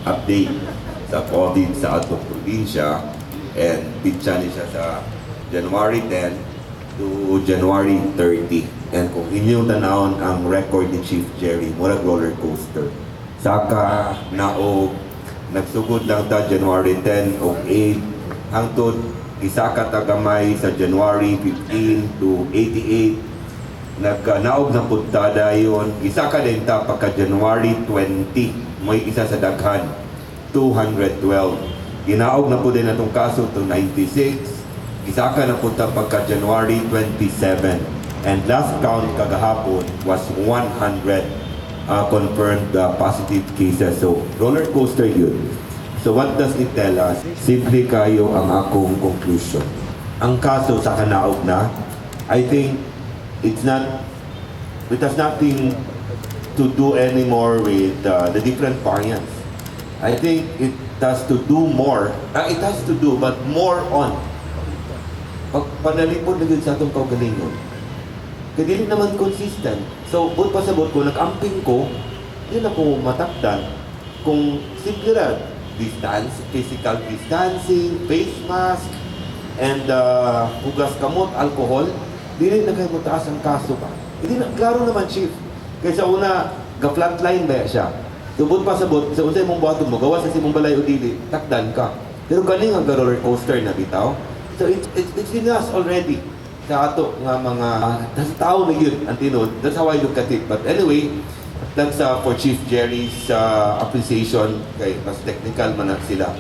Update sa COVID sa atong probinsya and pitsa ni siya sa January 10 to January 30. And kung inyong tanawon ang record ni Chief Jerry, murag roller coaster. Saka, naog, nagsugod lang ta January 10 og 8 hangtod isaka ta gamay sa January 15 to 88. Nagkanaog na pud ta dayon, isa ka din ta pagka January 20, may isa sa daghan, 212. Ginaog na pud din atong kaso to 96. Isa ka na pud ta pagka January 27. And last count kagahapon was 100 confirmed positive cases. So, roller coaster yun. So, what does it tell us? Simple kayo ang akong conclusion. Ang kaso sa kanaog na, I think it's not, it has nothing to do anymore with the different variants. I think it has to do more, it has to do, but more on pag panalipod na yun sa atong kaugalingon. Kaya dili naman consistent. So, buot pasabot ko, nag-amping ko, di na ko matakdan. Kung simple ra, distance, physical distancing, face mask, and hugas kamot, alcohol, dili na kayo mutaas ang kaso ba? Hindi na, klaro naman, Chief. Kaysa una, ga-flatline ba siya? Tubod pa sabot, sa unsay mong buhaton mo, gawas sa imong balay o dili, takdan ka. Pero kaning ang roller coaster na bitaw. So it's in us already sa ato nga mga nasa tao na yun ang tinuod. That's how I look at it. But anyway, that's for Chief Jerry's appreciation kay mas technical man na sila.